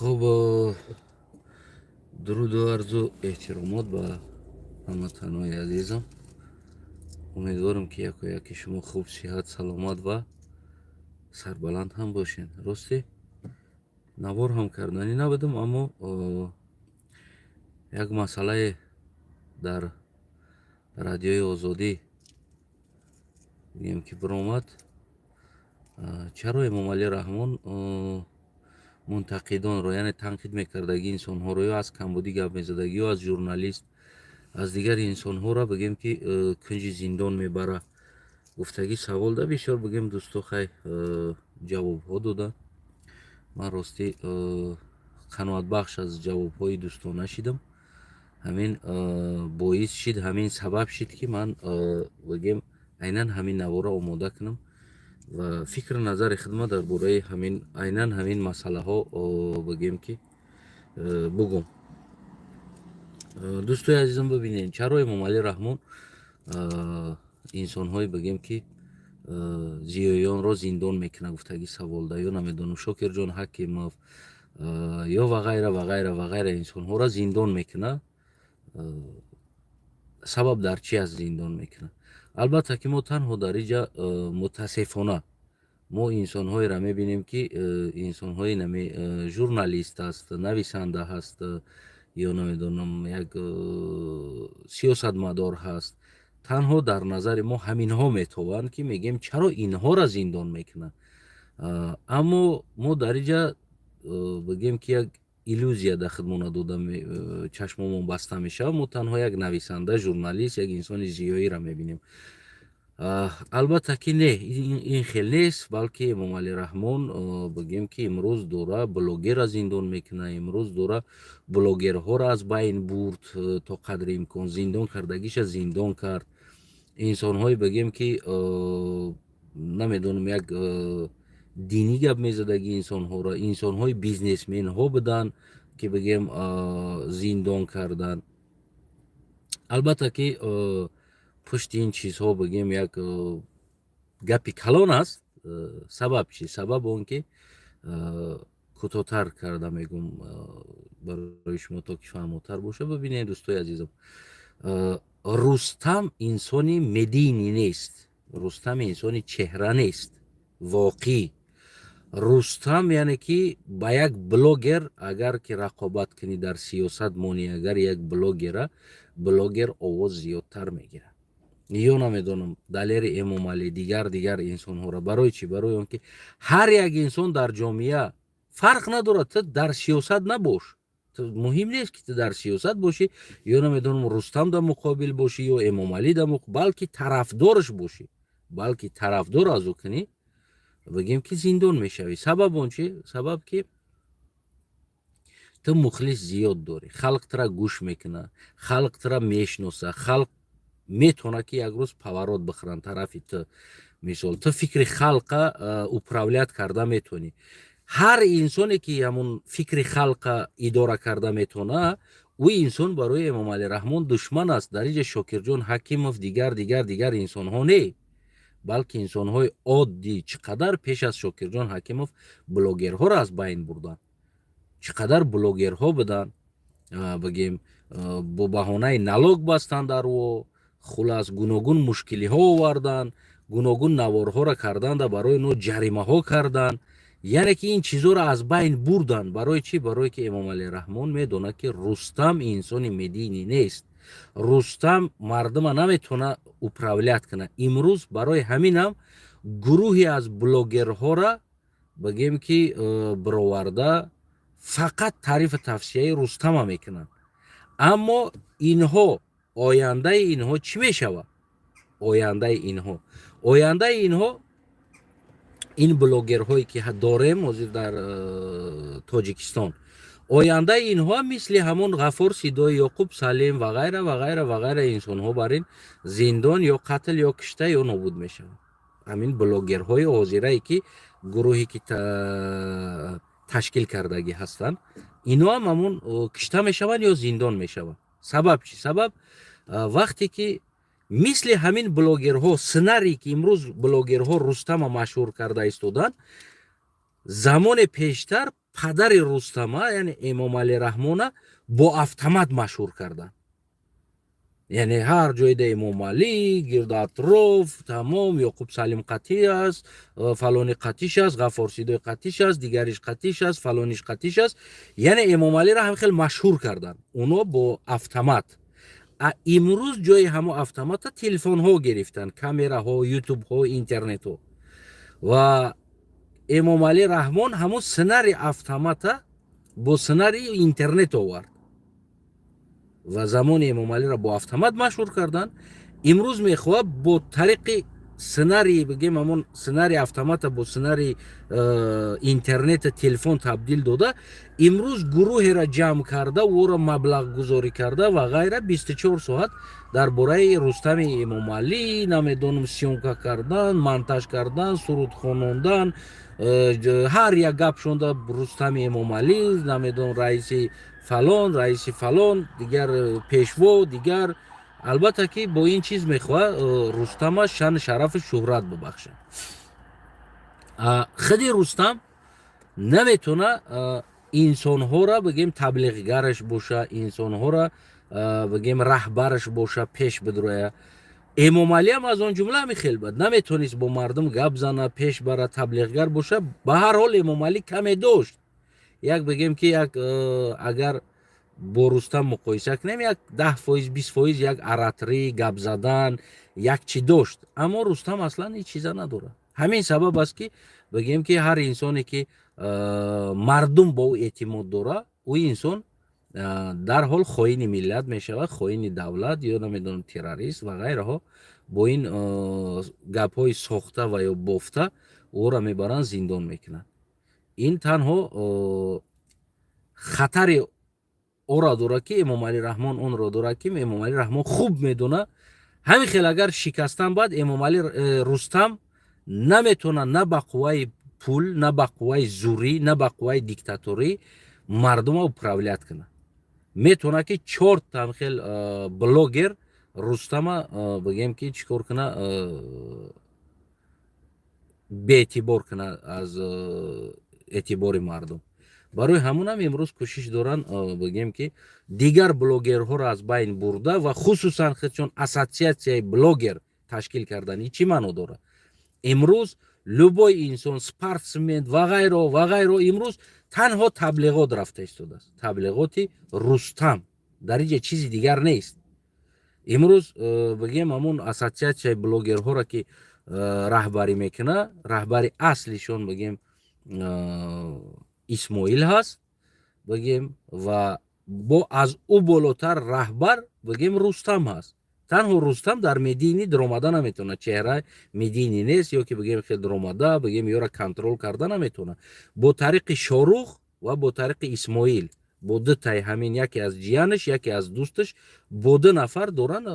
Хуб, дуруду арзу эҳтиромот ба ҳамватанои азизам. Умедворам, ки яко яки шумо хуб, сиҳат, саломат ва сарбаланд ҳам бошед. Росте, навор ҳам карданӣ набудам, аммо як масъалае дар Радиои Озодӣ бигем, ки биромад: чаро Эмомалӣ Раҳмон мунтақидонро, яъне танқид мекардагӣ инсонҳоро, ё аз камбудӣ гап мезадагӣ, ё аз журналист, аз дигари инсонҳоро, бигем, ки кунҷи зиндон мебара, гуфтагӣ савол да бисёр, бигем, дӯсто, хай, ҷавобҳо доданд. Ман, ростӣ, қаноатбахш аз ҷавобҳои дӯстон нашидам. Ҳамин боис шид, ҳамин сабаб шид, ки ман, бигем, айнан ҳамин наворро омода кунам ва фикру назари худма дар бораи ҳамин, айнан ҳамин масъалаҳо, бигем, ки бугум. Дӯстои азизам, бибинед, чаро Эмомалӣ Раҳмон инсонҳое, бигем, ки зиёёнро зиндон мекунад, гуфтагӣ саволда, ё намедонам, Шокирҷон Ҳакимов ё ва ғайра, ва ғайра, ва ғайра инсонҳоро зиндон мекунад? Сабаб дар чи аст зиндон мекунад? Албатта, ки мо танҳо дар инҷа, мутаассифона, мо инсонҳоеро мебинем, ки инсонҳои нами журналист аст, нависанда ҳаст ё намедонам, як сиёсатмадор ҳаст, танҳо дар назари мо ҳаминҳо метобанд, ки мегӯем, чаро инҳоро зиндон мекунанд. Аммо мо дар инҷа, бигем, ки як иллюзия дар худмона дода, чашмомон баста мешавад. Мо танҳо як нависанда, журналист, як инсони зиёиро мебинем. Албатта, ки не, ин хел нест, балки Эмомалӣ Раҳмон, бигем, ки имрӯз дора блогерро зиндон мекунад, имрӯз дора блогерҳоро аз байн бурд то қадри имкон, зиндон кардагиша зиндон кард. Инсонҳое, бигем, ки намедонам, як динӣ гап мезадаги инсонҳоро, инсонҳои бизнесменҳо буданд, ки, бигем, зиндон карданд. Албатта, ки пушти ин чизҳо, бигем, як гапи калон аст. Сабаб чи? Сабаб он ки кӯтоҳтар карда мегум барои шумо, то ки фаҳмотар боша. Бибинед, дӯстои азизам, Рустам инсони медийный нест, Рустам инсони чеҳра нест воқеӣ. Рустам, яъне ки ба як блогер агар ки рақобат кунӣ дар сиёсат, монӣ, агар як блогера, блогер овоз зиёдтар мегирад, ё намедонам, Далери Эмомалӣ, дигар дигар инсонҳоро. Барои чӣ? Барои он ки ҳар як инсон дар ҷомеа, фарқ надорад, ту дар сиёсат набош, муҳим нест, ки ту дар сиёсат бошӣ ё намедонам, Рустам дар муқобил бошӣ ё Эмомалӣ дар, балки тарафдораш бошӣ, балки тарафдор аз ӯ кунӣ, бигем, ки зиндон мешавӣ. Сабаб он чи? Сабаб ки ту мухлис зиёд дорӣ, халқ тура гӯш мекунад, халқ тура мешноса, халқ метавонад, ки як рӯз поворот бихӯранд тарафи ту. Мисол, ту фикри халқа управлять карда метавонӣ. Ҳар инсоне ки ҳамун фикри халқа идора карда метавона, ӯ инсон барои Эмомалӣ Раҳмон душман аст. Дар инҷа Шокирҷон Ҳакимов, дигар дигар дигар инсонҳо не, балки инсонҳои оддӣ. Чӣ қадар пеш аз Шокирҷон Ҳакимов блогерҳоро аз байн бурданд, чӣ қадар блогерҳо буданд, бигем, бо баҳонаи налог бастанд дар ӯ. Хулас, гуногун мушкилиҳо оварданд, гуногун наворҳоро карданда, барои онҳо ҷаримаҳо карданд, яъне ки ин чизҳоро аз байн бурданд. Барои чӣ? Барое ки Эмомалӣ Раҳмон медонад, ки Рустам инсони медийный нест, Рустам мардума наметавона управлять кунад имрӯз. Барои ҳаминам гурӯҳе аз блогерҳоро, бигем, ки бироварда, фақат таърифу тавсияи Рустама мекунанд. Аммо инҳо, ояндаи инҳо чӣ мешавад? Ояндаи инҳо, ин блогерҳое ки дорем ҳозир дар Тоҷикистон, ояндаи инҳо мисли ҳамон Ғафур Сидои, Ёқуб Салим ва ғайра, ва ғайра, ва ғайра инсонҳо бар ин зиндон ё қатл ё кишта ё нобуд мешаванд. Ҳамин блогерҳои ҳозирае, ки гурӯҳе ки ташкил кардагӣ ҳастанд, ино ҳам ҳамун кишта мешаванд ё зиндон мешаванд. Сабаб чӣ? Сабаб, вақте ки мисли ҳамин блогерҳо, сценарий, ки имрӯз блогерҳо Рустама машҳур карда истоданд, замоне пештар Падари Рустама, яъне Эмомалӣ Раҳмона, бо автомат машҳур карданд. Яъне ҳар ҷойда Эмомалӣ, гирду атроф тамом Ёқуб Салим қатӣ аст, фалони қатиш аст, Ғаффор Сидои қатиш аст, дигариш қатиш аст, фалониш қатиш аст. Яъне Эмомалиро ҳам хел машҳур карданд оно бо автомат. А имрӯз ҷои ҳамо автомата телефонҳо гирифтанд, камераҳо, ютубҳо, интернетҳо. Ва Эмомалӣ Раҳмон ҳамон сценарий автомата бо сценарии интернет овард ва замони Эмомалиро бо автомат машҳур карданд. Имрӯз мехоҳад бо тариқи сценарии, бигем, ҳамон сценарии автомата бо сценарии интернета, телефон табдил дода, имрӯз гурӯҳеро ҷамъ карда, ӯро маблағгузорӣ карда ва ғайра, 24 соат дар бораи Рустами Эмомалӣ, намедонам, съёмка кардан, монтаж кардан, суруд хонондан, ҳар як гап шонда Рустами Эмомалӣ, намедонам, раиси фалон, раиси фалон, дигар, пешво, дигар. Албатта, ки бо ин чиз мехоҳад Рустама шану шарафу шӯҳрат бибахшад. Худи Рустам наметона инсонҳоро, бигем, таблиғгараш боша, инсонҳоро, бигем, раҳбараш боша, пеш бидроя. Эмомалиам аз он ҷумла ҳами хел бад наметонист бо мардум гап зана, пеш бара, таблиғгар боша. Ба ҳар ҳол, Эмомалӣ каме дошт, як, бигем, ки як, агар бо Рустам муқоиса кунем, як 10%, 20% як ораторӣ, гап задан, як чӣ дошт. Аммо Рустам аслан ҳеҷ чиза надорад. Ҳамин сабаб аст, ки, бигем, ки ҳар инсоне ки мардум бо ӯ эътимод дора, ӯ инсон дарҳол хоини миллат мешавад, хоини давлат ё, намедонам, террорист ва ғайраҳо. Бо ин гапҳои сохта ва ё бофта ӯро мебаранд, зиндон мекунанд. Ин танҳо хатари ора дорад, ки Эмомалӣ Раҳмон онро дорад, ки Эмомалӣ Раҳмон хуб медонад, ҳамин хел агар шикастан баъд Эмомалӣ, Рустам наметавонад на ба қувваи пул, на ба қувваи зурӣ, на ба қувваи диктаторӣ мардума управлять кунад. Метавонад, ки чорта хел блогер Рустама, бигем, ки чӣ кор кунад, беэътибор кунад аз эътибори мардум. Барои ҳамунам имрӯз кӯшиш доранд, бигем, ки дигар блогерҳоро аз байн бурда ва хусусан худшон ассотсиатсияи блогер ташкил кардан. Чӣ маъно дорад? Имрӯз любой инсон, спортсмен ва ғайро ва ғайро, имрӯз танҳо таблиғот рафта истодааст, таблиғоти Рустам, дар инҷа чизи дигар нест. Имрӯз, бигем, ҳамун ассотсиатсияи блогерҳоро ки раҳбарӣ мекунад, раҳбари аслишон, бигем, Исмоил ҳаст, бигем, ва бо аз ӯ болотар раҳбар, бигем, Рустам ҳаст. Танҳо Рустам дар медийный даромада наметавонад, чеҳра медийный нест ё ки, бигем, хел даромада, бигем, ёра контроль карда наметавонад. Бо тариқи Шорух ва бо тариқи Исмоил, бо дутаи ҳамин, яке аз ҷиянаш, яке аз дӯсташ, бо ду нафар доранд,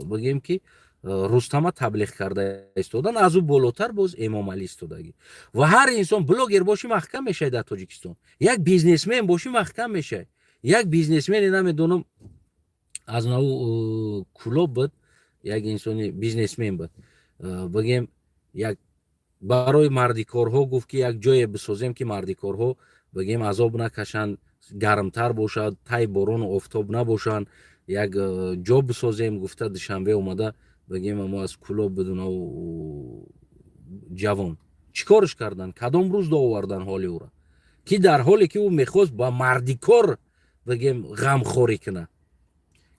бигем, ки Рустама таблиғ карда истодан. Аз ӯ болотар боз Эмомалӣ истодагӣ. Ва ҳар инсон, блогер бошӣ, маҳкам мешавӣ дар Тоҷикистон, як бизнесмен бошӣ, маҳкам мешавӣ. Як бизнесмене, намедонам, аз нав Кулоб буд, як инсони бизнесмен буд, бигем, як барои мардикорҳо гуфт, ки як ҷое бисозем, ки мардикорҳо, бигем, азоб накашанд, гармтар бошад, тай борону офтоб набошанд, як ҷо бисозем гуфта, Душанбе омада, бигем, амо аз Кулоб бидунав ҷавон. Чӣ корш карданд? Кадом рӯз овардан ҳоли ӯра, ки дар ҳоле ки ӯ мехост ба мардикор, бигем, ғамхорӣ кунад,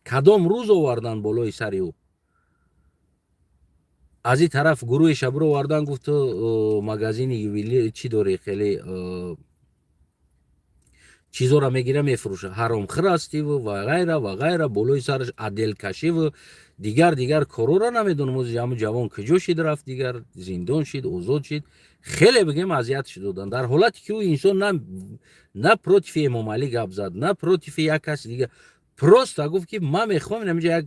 кадом рӯз овардан болои сари ӯ? Аз ин тараф гурӯҳи шабро овардан, гуфту магазини ювелир чӣ дорӣ, хеле чизоро мегира, мефурӯша, ҳаромхӯр ҳастиву ва ғайра ва ғайра, болои сараш отделкашиву дигар дигар корора. Намедонам, ози ҳамун ҷавон куҷо шид, рафт, дигар зиндон шид, озод шид. Хеле, бигем, азият шудодан, дар ҳолате ки ӯ инсон на против Эмомалӣ гап зад, на против як каси дигар, просто гуфт, ки ман мехоҳам инаминҷа як,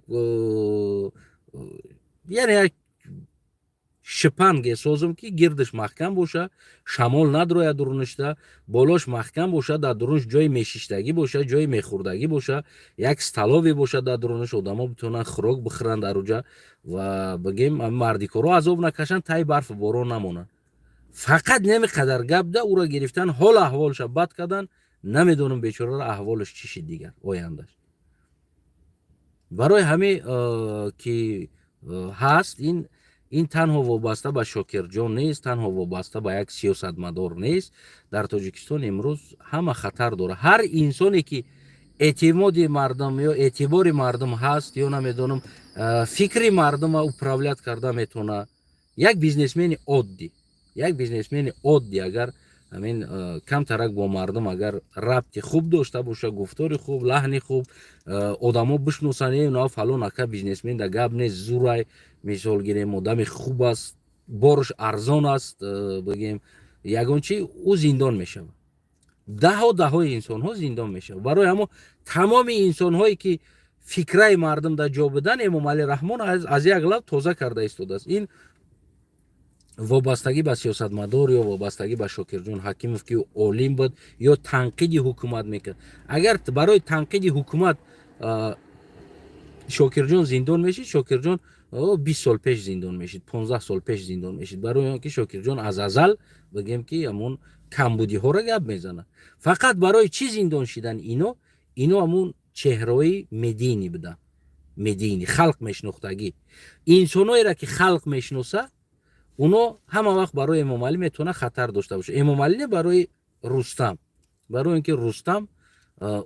яъне як шипанге созам, ки гирдаш маҳкам боша, шамол надрояд дуруништа, болош маҳкам боша, дар дурунш ҷои мешиштагӣ боша, ҷои мехӯрдагӣ боша, як столовый боша дар дурунаш, одамо битавонанд хӯрок бихӯранд дар уҷа ва, бигем, мардикорҳо азоб накашанд, таи барфу борон намонанд. Фақат неми қадар гап да ӯро гирифтан, ҳол аҳволша бад кардан. Намедонам, бечораро аҳволаш чӣ шид, дигар ояндаш. Барои ҳамин ки ҳаст, ин танҳо вобаста ба Шокирҷон нест, танҳо вобаста ба як сиёсатмадор нест. Дар Тоҷикистон имрӯз ҳама хатар дорад. Ҳар инсоне ки эътимоди мардум ё эътибори мардум ҳаст ё, намедонам, фикри мардума управлять карда метавона, як бизнесмени оддӣ, як бизнесмени оддӣ, агар ҳамин камтарак бо мардум агар рабти хуб дошта боша, гуфтори хуб, лаҳни хуб, одамо бишносанд: «Э, фалон ака бизнесмен, да гап нест, зурай, мисол гирем, одами хуб аст, борш арзон аст», бигем, ягон чи, ӯ зиндон мешавад. Даҳо даҳои инсонҳо зиндон мешавад. Барои ҳамо тамоми инсонҳое ки фикраи мардум дар ҷо будан, Эмомалӣ Раҳмон аз як лаб тоза карда истодааст. Ин вобастагӣ ба сиёсатмадор ё вобастагӣ ба Шокирҷон Ҳакимов, ки олим буд ё танқиди ҳукумат мекард. Агар барои танқиди ҳукумат Шокирҷон зиндон мешид, Шокирҷон 20 сол пеш зиндон мешид, 15 сол пеш зиндон мешид. Барои он ки Шокирҷон аз азал, бигем, ки ҳамон камбудиҳоро гап мезанад. Фақат барои чӣ зиндон шидан ино? Ино ҳамон чеҳраҳои медийный буданд, медийный, халқ мешинохтагӣ. Инсонҳоеро ки халқ мешиноса, уно ҳама вақт барои Эмомалӣ метавона хатар дошта бошад. Эмомалӣ не, барои Рустам, барои он ки Рустам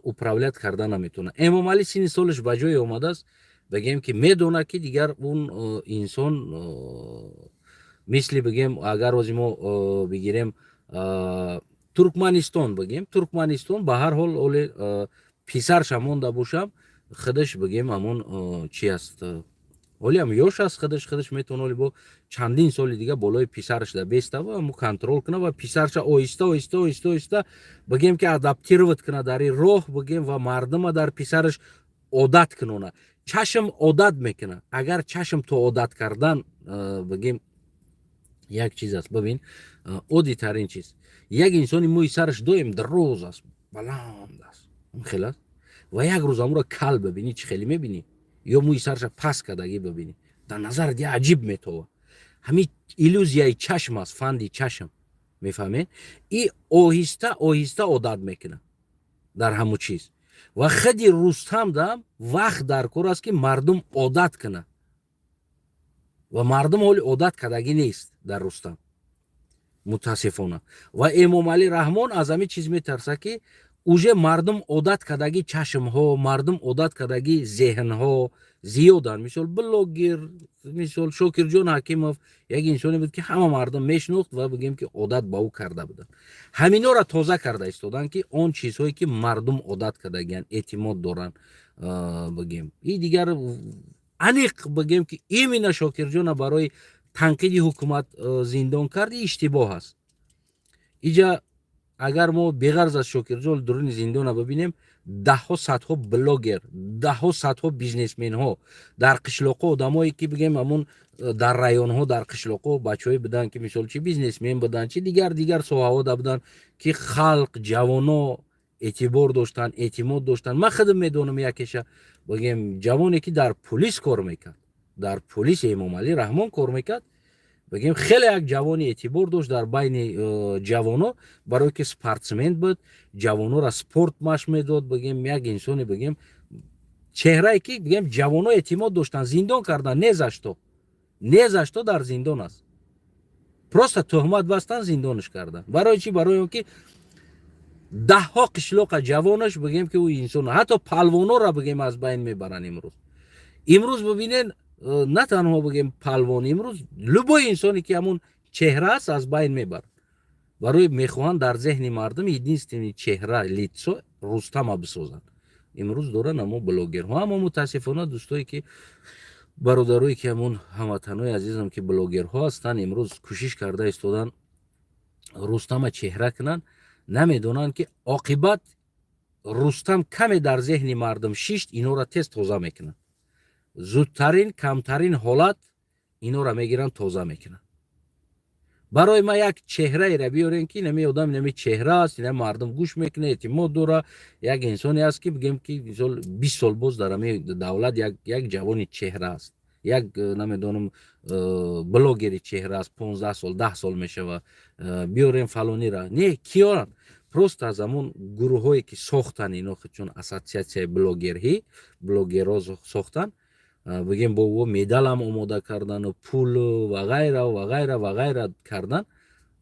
управлять карда наметавонад. Эмомалӣ синни солаш ба ҷое омадааст, бигем, ки медонад, ки дигар он инсон, мисли, бигем, агар ози мо бигирем Туркманистон, бигем, Туркманистон, ба ҳар ҳол оле писарша монда бошам, худаш, бигем, ҳамон чи аст, ҳолиам ёш аст, худаш метавона оли бо чандин соли дига болои писараш да бестава, ҳамо контроль куна ва писарша оҳиста оҳиста, оҳиста оҳиста, бигем, ки адаптировать куна дар ин роҳ, бигем, ва мардума дар писараш одат кунона. Чашм одат мекунад. Агар чашм то одат кардан, бигем, як чиз аст. Бибин, оддитарин чиз: як инсони мӯи сараш доим дароз аст, баланд аст, хел аст, ва як рӯз амуро кал бибинӣ, чӣ хеле мебинӣ? Ё мӯи сарша паст кардагӣ бибинӣ, дар назарат я аҷиб метова. Ҳамин иллюзияи чашм аст, фанди чашм, мефаҳмед? И оҳиста оҳиста одат мекунад дар ҳамун чиз. Ва худи Рустам дам вақт дар кор аст, ки мардум одат кунад, ва мардум ҳоли одат кардагӣ нест дар Рустам, мутаассифона. Ва Эмомалӣ Раҳмон аз ҳамин чиз метарсад, ки уже мардум одат кардагӣ, чашмҳо, мардум одат кардагӣ, зеҳнҳо зиёданд. Мисол, блогер, мисол, Шокирҷон Ҳакимов як инсоне буд, ки ҳама мардум мешинохт ва, бигем, ки одат ба ӯ карда буданд. Ҳаминора тоза карда истоданд, ки он чизҳое ки мардум одат кардагиянд, эътимод доранд, бигем, и дигар аниқ, бигем, ки именно Шокирҷона барои танқиди ҳукумат зиндон кард, иштибоҳ аст. Иҷа агар мо беғарз аз Шокирҷон дуруни зиндона бибинем, даҳҳо, садҳо блогер, даҳҳо, садҳо бизнесменҳо дар қишлоқҳо, одамое ки, бигем, ҳамон дар районҳо, дар қишлоқҳо бачаҳое буданд, ки, мисол, чи бизнесмен буданд, чи дигар дигар соҳаҳо да буданд, ки халқ, ҷавоно эътибор доштанд, эътимод доштанд. Ман худам медонам якеша, бигем, ҷавоне ки дар пулис кор мекард, дар пулиси Эмомалӣ Раҳмон кор мекард, бигем, хеле як ҷавони эътибор дошт дар байни ҷавоно, барое ки спортсмен буд, ҷавонора спорт машқ медод, бигем, як инсоне, бигем, чеҳрае ки, бигем, ҷавоно эътимод доштанд. Зиндон кардан не за что, не за что дар зиндон аст. Просто туҳмат бастан, зиндонаш кардан. Барои чӣ? Барои он ки даҳҳо қишлоқа ҷавонаш, бигем, ки ӯ инсон, ҳатто палвонора, бигем, аз байн мебаранд имрӯз. Имрӯз бибинен, на танҳо, бигем, палвон, имрӯз любой инсоне ки ҳамун чеҳра аст, аз байн мебаранд. Барои мехоҳанд дар зеҳни мардум единственный чеҳра, лицо Рустама бисозанд. Имрӯз доранд ҳамон блогерҳо. Аммо мутаассифона, дӯстое ки, бародарое ки, ҳамон ҳамватанои азизам ки блогерҳо ҳастанд, имрӯз кӯшиш карда истоданд Рустама чеҳра кунанд. Намедонанд, ки оқибат Рустам каме дар зеҳни мардум шишт, инора тез тоза мекунанд. Зудтарин, камтарин ҳолат инора мегиранд, тоза мекунанд. Барои ман як чеҳраеро биёрем, ки нами одам, нами чеҳра аст, ина мардум гӯш мекунад, эътимод дора, як инсоне аст, ки, бигем, ки, мисол, 20 сол боз дар ҳами давлат як ҷавони чеҳра аст. Як намедонам, блогери чеҳра аст, 15 сол, 10 сол мешава, биёрем фалонира. Не, киёранд? Просто аз ҳамон гурӯҳҳое ки сохтан ино, чун ассотсиатсияи блогерҳӣ, блогерҳо сохтан, бигем, бо ӯ медалам омода кардану пулу ва ғайра ва ғайра ва ғайра кардан.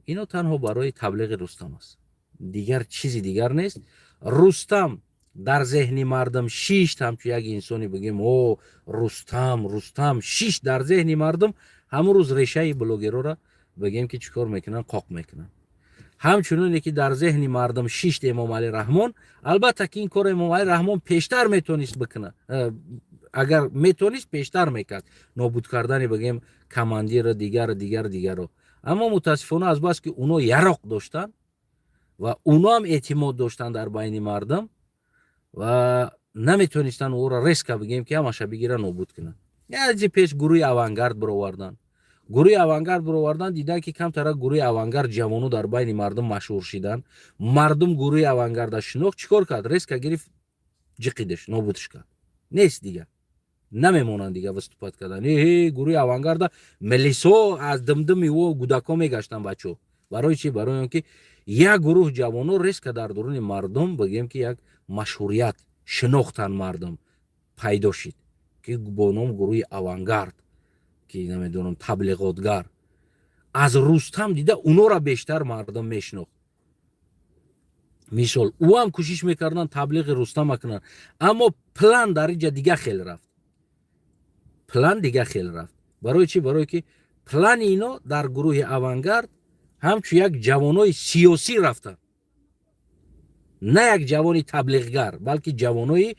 Ино танҳо барои таблиғи Рустам аст, дигар чизи дигар нест. Рустам дар зеҳни мардум шишт, ҳамчун як инсоне, бигем, о, Рустам, Рустам шишт дар зеҳни мардум. Ҳамон рӯз решаи блогерора, бигем, ки чӣ кор мекунанд? Қоқ мекунанд. Ҳамчуноне ки дар зеҳни мардум шишт Эмомалӣ Раҳмон. Албатта ки ин корро Эмомалӣ Раҳмон пештар метонист бикунад, агар метонист, пештар мекард, нобуд кардани, бигем, командира, дигар, дигар, дигарро. Аммо мутаассифона, азбас ки уно яроқ доштанд ва уно ҳам эътимод доштанд дар байни мардум ва наметонистанд ӯро резко, бигем, ки ҳамаша бигира, нобуд кунанд. Язи пеш гурӯҳи «Авангард» бироварданд. Гурӯҳи «Авангард» бировардан, дидан ки камтара гурӯҳи «Авангард» ҷавоно дар байни мардум машҳур шидан, мардум гурӯҳи «Авангарда» шинохт. Чӣ кор кард? Резко гирифт, ҷиқидаш, нобудш кард. Нест, дигар намемонанд дига выступать кардан. Э, гурӯҳи «Авангарда» милисо аз димдими ӯ гудако мегаштанд, бачо. Барои чӣ? Барои он ки як гурӯҳ ҷавоно резко дар дуруни мардум, бигем, ки як машҳурият, шинохтан мардум пайдо шид, ки бо ном гурӯҳи «Авангард», ки намедонам, таблиғотгар. Аз Рустам дида унора бештар мардум мешинохт. Мисол, ӯ ҳам кӯшиш мекарданд таблиғи Рустама кунанд, аммо план дар инҷа дига хел рафт, план дига хел рафт. Барои чӣ? Барое ки плани ино дар гурӯҳи «Авангард» ҳамчун як ҷавонои сиёсӣ рафтанд, на як ҷавони таблиғгар, балки ҷавонои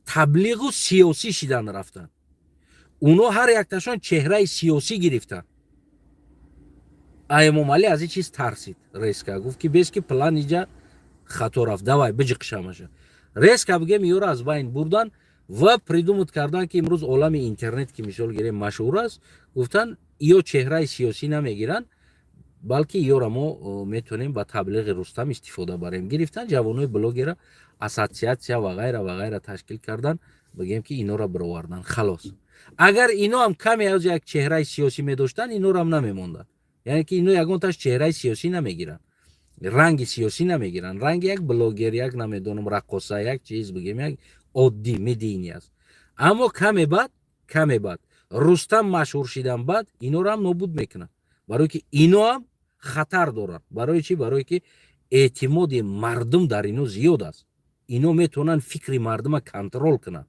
таблиғу сиёсӣ шидан рафтанд. Уно ҳар якташон чеҳраи сиёсӣ гирифтанд. А Эмомалӣ аз ин чиз тарсид, резко гуфт, ки бес ки план иҷа хато рафт, давай биҷиқшамаша. Резко, бигем, ёро аз байн бурдан ва придумать кардан, ки имрӯз олами интернет, ки мисол гирем, машҳур аст. Гуфтан, ё чеҳраи сиёсӣ намегиранд, балки ёра мо метавонем ба таблиғи Рустам истифода барем. Гирифтан ҷавонои блогера, ассотсиатсия ва ғайра ва ғайра ташкил кардан, бигем, ки инора бировардан. Халос. Агар ино ҳам каме аз як чеҳраи сиёсӣ медоштанд, инорам намемонданд. Яъне ки ино ягонташ чеҳраи сиёсӣ намегиранд, ранги сиёсӣ намегиранд, ранги як блогер, як, намедонам, раққоса, як чиз, бигем, як оддӣ медийный аст. Аммо каме баъд Рустам машҳур шидан баъд инорам нобуд мекунад, барое ки ино ҳам хатар доранд. Барои чӣ? Барое ки эътимоди мардум дар ино зиёд аст. Ино метавонанд фикри мардума контроль кунанд.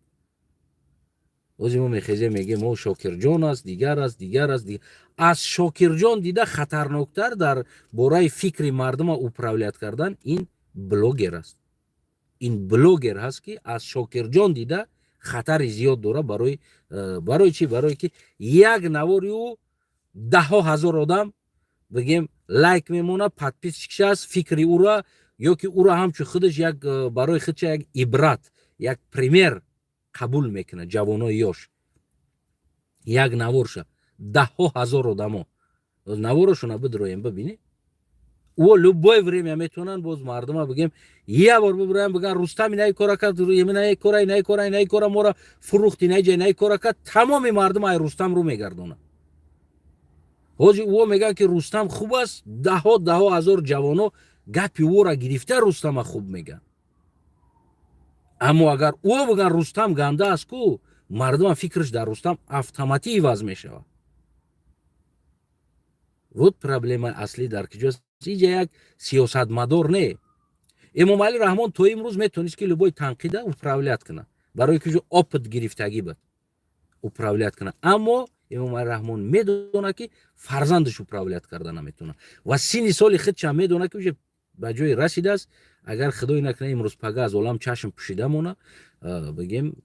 Ози мо мехезем, мегем, о, Шокирҷон аст, дигар аст, дигар аст. Аз Шокирҷон дида хатарноктар дар бораи фикри мардума управлять кардан ин блогер аст. Ин блогер ҳаст, ки аз Шокирҷон дида хатари зиёд дорад. Барои чӣ? Барое ки як навори ӯ даҳҳо ҳазор одам, бигем, лайк мемонад, подписчик аст, фикри ӯра ё ки ӯра ҳамчун худаш як барои худша як ибрат, як пример қабул мекунад. Ҷавонои ёш як наворша даҳҳо ҳазор одамо наворошона бидроем, бибинед. Ӯ любое время метавонанд боз мардума, бигем, як бор бибироям, биган: «Рустам инаи кора кард, инаи кора, инаи кора, инаи кора, мора фурӯхт, инаи ҷа инаи кора кард». Тамоми мардум ай Рустам рӯ мегардонад. Ҳозир ӯ мегӯянд, ки Рустам хуб аст. Даҳҳо, даҳҳо ҳазор ҷавоно гапи ӯро гирифта, Рустама хуб мегӯянд. Аммо агар ӯ бигӯянд, Рустам ганда аст ку, мардумам фикраш дар Рустам автоматӣ иваз мешавад. Вот проблемаи аслӣ дар куҷост? Иҷа як сиёсатмадор не. Эмомалӣ Раҳмон то имрӯз метавонист, ки любой танқида управлять кунад, барои ки опыт гирифтагӣ буд, управлять кунад. Аммо Эмомалӣ Раҳмон медонад, ки фарзандаш управлять карда наметавонад ва синни соли худшам медонад, ки уже ба ҷое расидааст. Агар худое накунад, имрӯз пага аз олам чашм пӯшида мона, бигем,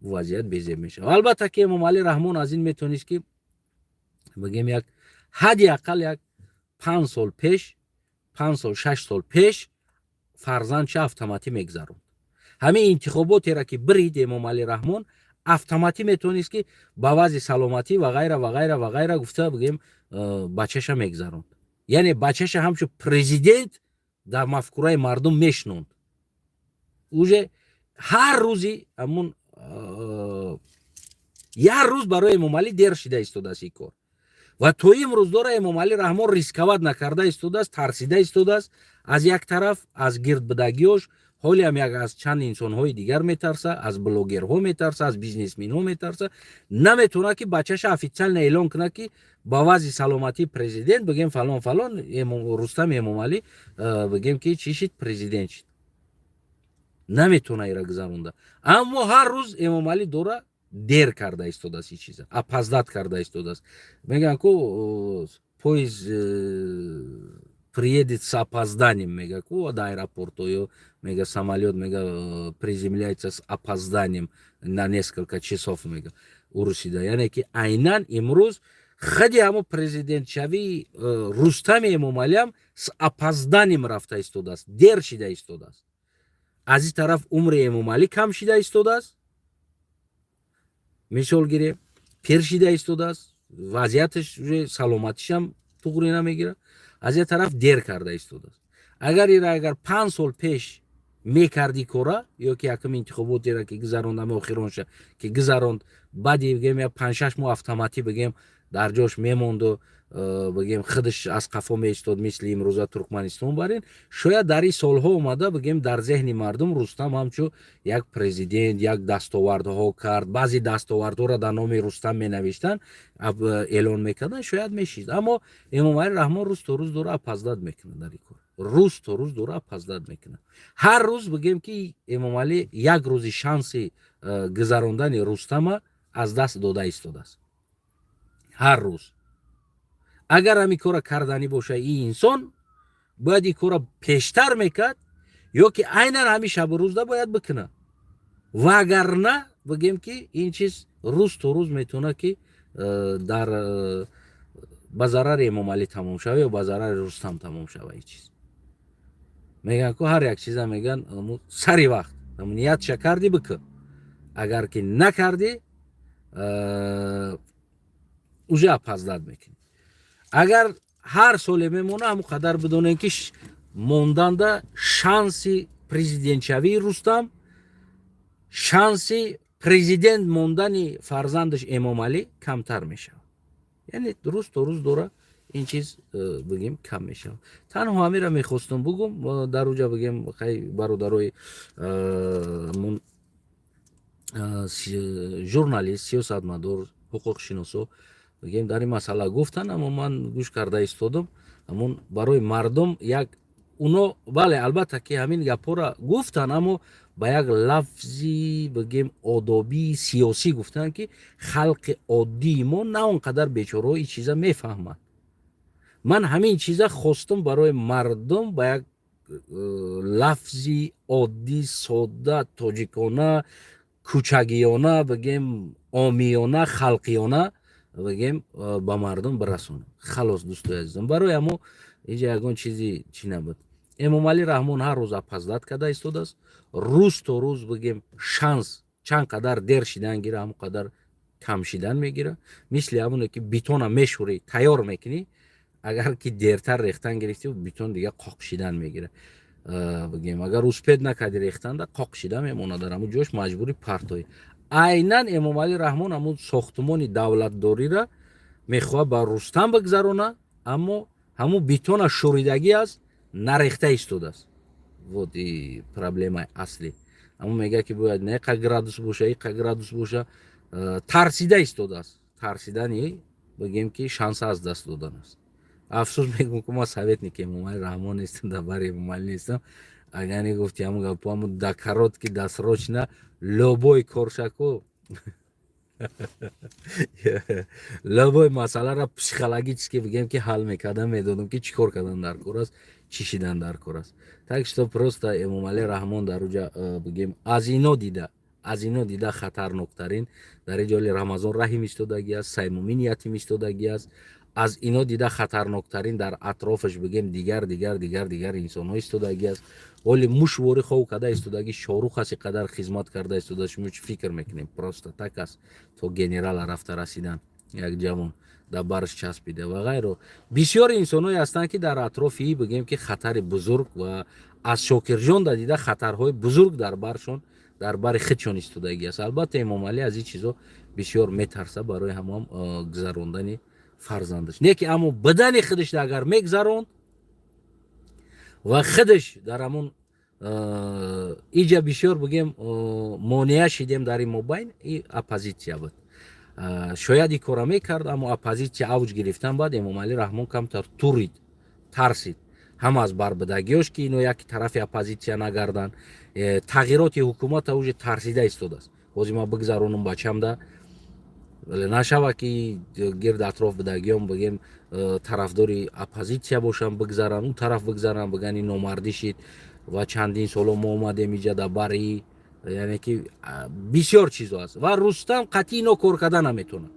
вазъият безеб мешавад. Албатта ки Эмомалӣ Раҳмон аз ин метавонист, ки, бигем, як ҳадди ақал як 5 сол пеш, 5 сол, 6 сол пеш фарзандша автоматӣ мегзаронд. Ҳамин интихоботеро ки бирид Эмомалӣ Раҳмон, автоматӣ метавонист, ки ба вазъи саломатӣ ва ғайра ва ғайра ва ғайра гуфта, бигем, бачаша мегзаронд. Яъне бачаша ҳамчун президент дар мафкураи мардум мешинонд. Уже ҳар рӯзи ҳамун Як рӯз барои Эмомалӣ дер шида истодааст ин кор ва то имрӯз дора Эмомалӣ Раҳмон рисковать накарда истодааст, тарсида истодааст. Аз як тараф, аз гирдбудагиёш, ҳолиам як аз чанд инсонҳои дигар метарса, аз блогерҳо метарса, аз бизнесменҳо метарса. Наметавонад, ки бачаша официально эълон кунад, ки ба вазъи саломатии президент, бигем, фалон фалон Рустам Эмомалӣ, бигем, ки чӣ шид, президент шид. Наметавона ира гузаронда. Аммо ҳар рӯз Эмомалӣ дора дер карда истодааст, ин чиза опоздать карда истодааст. Мегӯянд ку, поезд приедет с опозданием, мега ку до аэропорта, ё мега, самолет, мега, приземляется с опозданием на несколько часов, мега урусида. Яъне ки айнан имрӯз худи ҳамо президентшавии Рустами Эмомалиам с опозданием рафта истодааст, дер шида истодааст. Аз ин тараф умри Эмомалӣ кам шида истодааст, мисол гирем, пир шида истодааст, вазъияташ, саломатишам туғри намегирад. Аз як тараф дер карда истодааст. Агар ира агар 5 сол пеш мекарди кора, ё ки якум интихоботеро ки гузаронд, ами охиронша ки гузаронд, баъди, бигем, я 5-6 моҳ автоматӣ, бигем, дар ҷош мемонду, бигем, худаш аз қафо меистод, мисли имрӯза Туркманистон барин, шояд дар ин солҳо омада, бигем, дар зеҳни мардум Рустам ҳамчун як президент як дастовардҳо кард, баъзе дастовардҳоро дар номи Рустам менавиштанд, эълон мекарданд, шояд мешид. Аммо Эмомалӣ Раҳмон рӯз то рӯз дора опоздать мекунад дар ин кор, рӯз то рӯз дора опоздать мекунад. Ҳар рӯз, бигем, ки Эмомалӣ як рӯзи шанси гузарондани Рустама аз даст дода истодааст ҳар рӯз. Агар ҳамин кора карданӣ боша, ин инсон бояд ин кора пештар мекард ё ки айнан ҳамин шабу рӯзда бояд бикунад. Вагарна, бигем, ки ин чиз рӯз то рӯз метавонад, ки дар ба зарари Эмомалӣ тамом шава ё ба зарари Рустам тамом шава. Ин чиз, мегӯянд ку, ҳар як чиза мегӯянд, сари вақт ниятша кардӣ, бикун, агар ки накардӣ, уже опоздать мекунӣ. Агар ҳар соле мемона, ҳамон қадар бидонем, ки монданда шанси президентшавии Рустам, шанси президент мондани фарзандаш Эмомалӣ камтар мешавад. Яъне рӯз то рӯз дора ин чиз, бигем, кам мешавад. Танҳо ҳамира мехостум бугум. Дар уҷа, бигем, хай, бародарои журналист, сиёсатмадор, ҳуқуқшиносо, бигем, дар ин масъала гуфтанд, аммо ман гӯш карда истодам. Ҳамон барои мардум як уно, бале, албатта, ки ҳамин гапҳоро гуфтанд, аммо ба як лафзи, бигем, одобии сиёсӣ гуфтанд, ки халқи оддии мо на он қадар бечораҳо ин чиза мефаҳманд. Ман ҳамин чиза хостум барои мардум ба як лафзи оддӣ, содда, тоҷикона, кӯчагиёна, бигем, омиёна, халқиёна, бигем, ба мардум бирасонам. Халос, дӯстои азизам, барои ҳамо инҷа ягон чизи чӣ набуд. Эмомалӣ Раҳмон ҳар рӯз опоздать карда истодааст. Рӯз то рӯз, бигем, шанс чанд қадар дер шидан гира, ҳамон қадар кам шидан мегира. Мисли ҳамоне ки бетона мешӯрӣ, тайёр мекунӣ, агар ки дертар рехтан гирифтӣ, бетон дига қоқ шидан мегира. Бигем, агар успеть накарди рехтанда, қоқ шида мемонад дар ҳамон ҷош, маҷбури партоӣ. Айнан Эмомалӣ Раҳмон ҳамун сохтумони давлатдориро мехоҳад ба Рустам бигзарона, аммо ҳамун бетона шӯридагӣ аст, нарехта истодааст. Вот и проблемаи аслӣ. Ҳамун мегӯяд, ки бояд на иқа градус боша, иқа градус боша. Тарсида истодааст. Тарсидани, бигем, ки шанса аз даст додан аст. Афсӯс мегӯм, ки ма советник Эмомалӣ Раҳмон нестам, дар бари Эмомалӣ нестам. Агар не гуфти ҳамун гапо, ҳамун да короткий, досрочно любой коршаку, любой масъаларо психологически, бигем, ки ҳал мекардам, медодам, ки чӣ кор кардан дар кор аст, чӣ шидан дар кор аст. Так что просто Эмомалӣ Раҳмон дар уҷа, бигем, аз ино дида хатарноктарин дар ин ҷоли Рамазон Раҳим истодагӣ аст, Саймумин Ятим истодагӣ аст. Аз ино дида хатарноктарин дар атрофаш, бигем, дигар дигар дигар дигар инсонҳо истодагӣ аст. Оли мушвори хов карда истодагӣ Шорух аст, қадар хизмат карда истода. Шумо чӣ фикр мекунем? Просто так аст, то генерала рафта расидан, як ҷавон дар барш часпида ва ғайро. Бисёри инсонҳое ҳастанд, ки дар атрофи, бигем, ки хатари бузург ва аз Шокирҷон да дида хатарҳои бузург дар баршон. Дар бари худшон истодагӣ аст. Албатта, Эмомалӣ аз ин чизо бисёр метарса, барои ҳамон гузарондани фарзандаш не ки, аммо бадани худаш агар мегузаронд ва худаш дар ҳамон иҷа бисёр, бигем, монеа шидем дар ин мобайн, и оппозитсия буд. Шояд ин кора мекард, аммо оппозитсия авҷ гирифтан, баъд Эмомалӣ Раҳмон камтар турид, тарсид ҳам аз барбидагиёш, ки ино яки тарафи оппозитсия нагарданд. Тағйироти ҳукумата уже тарсида истодааст. Ҳозир ман бигзаронам бачамда, вале нашава, ки гирд атроф бидагиём, бигем, тарафдори оппозитсия бошанд, бигзаранд, он тараф бигзаранд, биган ин номардӣ шид ва чандин соло мо омадем иҷа дар бари. Яъне ки бисёр чизо аст ва Рустам қатъи ино кор карда наметавонад.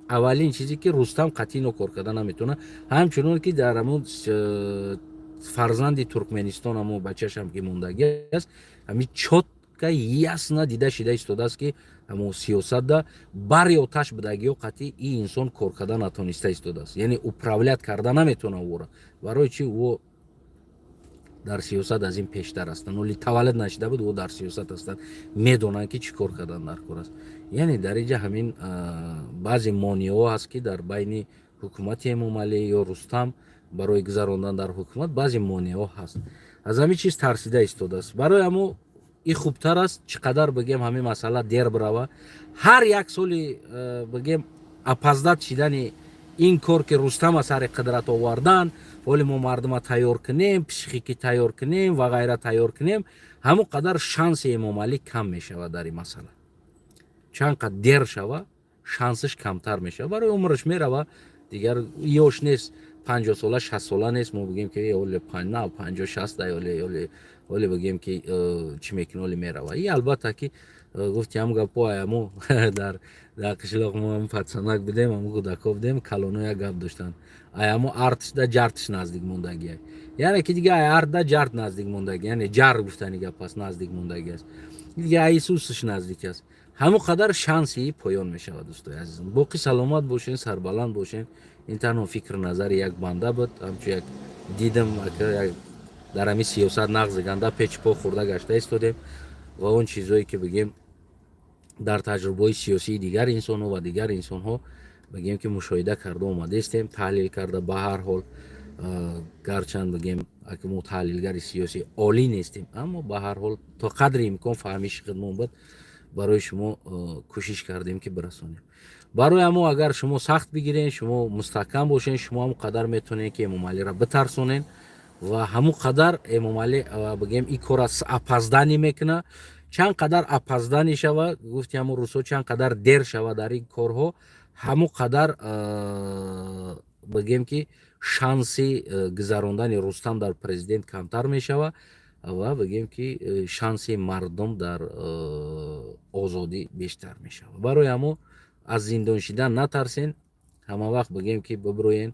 Аввалин чизе, ки Рустам қатъи ино кор карда наметавонад, ҳамчунон ки дар ҳамон фарзанди Туркменистон, ҳамо бачашам ки мондагӣ аст, ҳамин чётко, ясно дида шида истодааст, ки ҳамо сиёсатда бари оташ будагиё қатъи ин инсон кор карда натониста истодааст, яъне управлять карда наметавонад ӯро. Барои чи? Ӯ дар сиёсат аз ин пештар ҳастанд, оли таваллуд нашида буд, ӯ дар сиёсат ҳастанд, медонанд, ки чӣ кор кардан дар кор аст. Яъне дар инҷа ҳамин баъзе монеаҳо ҳаст, ки дар байни ҳукумати Эмомалӣ ё Рустам барои гузарондан дар ҳукумат баъзе монеаҳо ҳаст. Аз ҳамин чиз тарсида истодааст. Барои ҳамо и хубтар аст, чӣ қадар, бигем, ҳамин масъала дер бирава. Ҳар як соли, бигем, опоздать шидани ин кор, ки Рустама сари қудрат овардан, ҳоли мо мардума тайёр кунем, психикӣ тайёр кунем ва ғайра тайёр кунем, ҳамон қадар шанси Эмомалӣ кам мешавад дар ин масъала. Чанд қад дер шава, шансаш камтар мешавад. Барои умраш мерава, дигар ёш нест, 50 сола, 60 сола нест. Мо бигем, ки оле на 50-60, оле бигем, ки чӣ мекунӣ, оле мерава. И албатта, ки гуфти ҳам гапо аямо дар қишлоқ мо ҳам пацанак будем, ҳамо кӯдако будем, калоно як гап доштанд: аямо артишда ҷартиш наздик мондагия. Яъне ки дига ай артда ҷарт наздик мондагӣ, яъне ҷар гуфтани гап аст, наздик мондагӣ аст, дига айсусш наздик аст, ҳамон қадар шанси поён мешавад. Дӯстои азизам, боқӣ саломат бошен, сарбаланд бошен. Ин танҳо фикру назари як банда буд, ҳамчун як дидам, дар ҳамин сиёсат нағзи ганда печи по хӯрда гашта истодем ва он чизое, ки, бигем, дар таҷрибаҳои сиёсии дигар инсонҳо ва дигар инсонҳо, бигем, ки мушоҳида карда омадаистем, таҳлил карда. Ба ҳар ҳол, гарчанд, бигем, мо таҳлилгари сиёсӣ олӣ нестем, аммо ба ҳар ҳол то қадри имкон фаҳмиши худмон буд, барои шумо кӯшиш кардем, ки бирасонем. Барои ҳамо агар шумо сахт бигирен, шумо мустаҳкам бошен, шумо ҳамон қадар метавонед, ки Эмомалиро битарсонен ва ҳамон қадар Эмомалӣ, бигем, ин кора опоздание мекуна. Чанд қадар опоздание шава, гуфти ҳамон рӯзҳо, чанд қадар дер шава дар ин корҳо, ҳамон қадар, бигем, ки шанси гузарондани Рустам дар президент камтар мешава ва, бигем, ки шанси мардум дар озодӣ бештар мешавад. Барои ҳамо аз зиндон шидан натарсен. Ҳама вақт, бигем, ки бибироен,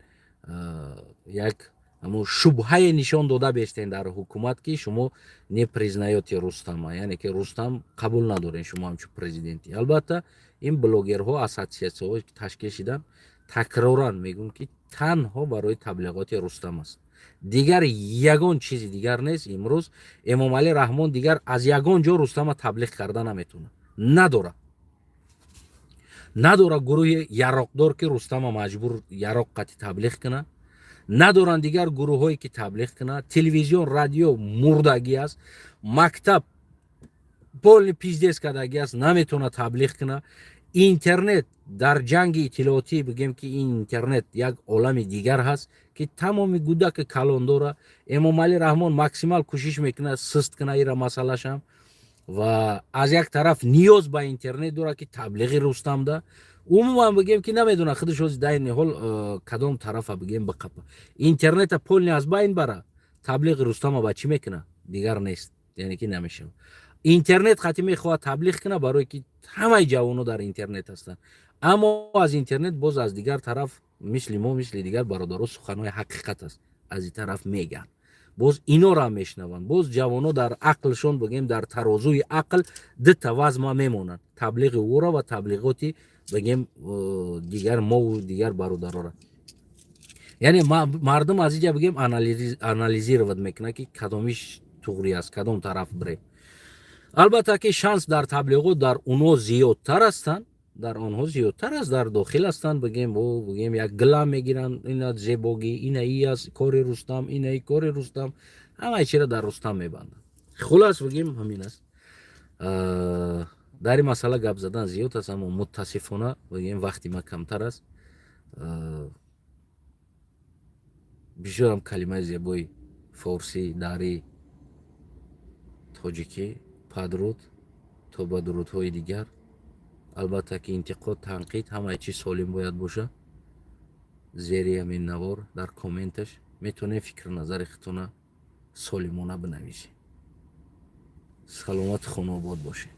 як ҳамун шубҳае нишон дода бестен дар ҳукумат, ки шумо не признаёте Рустама, яъне ки Рустам қабул надорен шумо ҳамчун президенти. Албатта, ин блогерҳо, ассотсиатсияҳо ташкил шидан, такроран мегӯм, ки танҳо барои таблиғоти Рустам аст, дигар ягон чизи дигар нест. Имрӯз Эмомалӣ Раҳмон дигар аз ягон ҷо Рустама таблиғ карда наметавонад. Надора гурӯҳи яроқдор, ки Рустама маҷбур яроқ қати таблиғ кунад. Надоранд дигар гурӯҳҳое, ки таблиғ кунад. Телевизион, радио мурдагӣ аст, мактаб полный пиздец кардагӣ аст, наметавонад таблиғ кунад. Интернет дар ҷанги иттилоотӣ, бигем, ки ин интернет як олами дигар ҳаст, ки тамоми гудаки калон дора. Эмомалӣ Раҳмон максимал кӯшиш мекунад сист кунад ира масъалашам ва аз як тараф ниёз ба интернет дорад, ки таблиғи Рустамда. Умуман, бигем, ки намедонад худаш ҳози дар ин ҳол кадом тарафа, бигем, биқапа. Интернета полный аз байн бара, таблиғи Рустама ба чӣ мекунад? Дигар нест, яъне ки намешавад. Интернет хати мехоҳад таблиғ кунад, барое ки ҳамаи ҷавоно дар интернет ҳастанд, аммо аз интернет боз аз дигар тараф, мисли мо, мисли дигар бародаро, суханҳои ҳақиқат аст, аз ин тараф мегӯянд, боз инора мешунаванд. Боз ҷавоно дар ақлшон, бигем, дар тарозуи ақл дута вазма мемонанд: таблиғи ӯро ва таблиғоти, бигем, дигар мову дигар бародарора. Яъне мардум аз инҷа, бигем, анализировать мекунад, ки кадомиш туғри аст, кадом тараф бирем. Албатта, ки шанс дар таблиғот дар уно зиёдтар ҳастанд, дар онҳо зиёдтар аст, дар дохил ҳастанд. Бигем, бигем, як гила мегиранд: ина зебогӣ, ина и аст кори Рустам, ина и кори Рустам, ҳамаи чиро дар Рустам мебанданд. Хулас, бигем, ҳамин аст. Дар ин масъала гап задан зиёд аст, аммо мутаассифона, бигем, вақти ма камтар аст. Бисёрам калимаи зебои форсӣ, дарӣ, тоҷикӣ. Падруд, то ба дурудҳои дигар. Албатта, ки интиқод, танқид, ҳамаи чиз солим бояд боша. Зери ҳамин навор дар комменташ метавонед фикру назари худтона солимона бинависед. Саломату хонаобод бошед.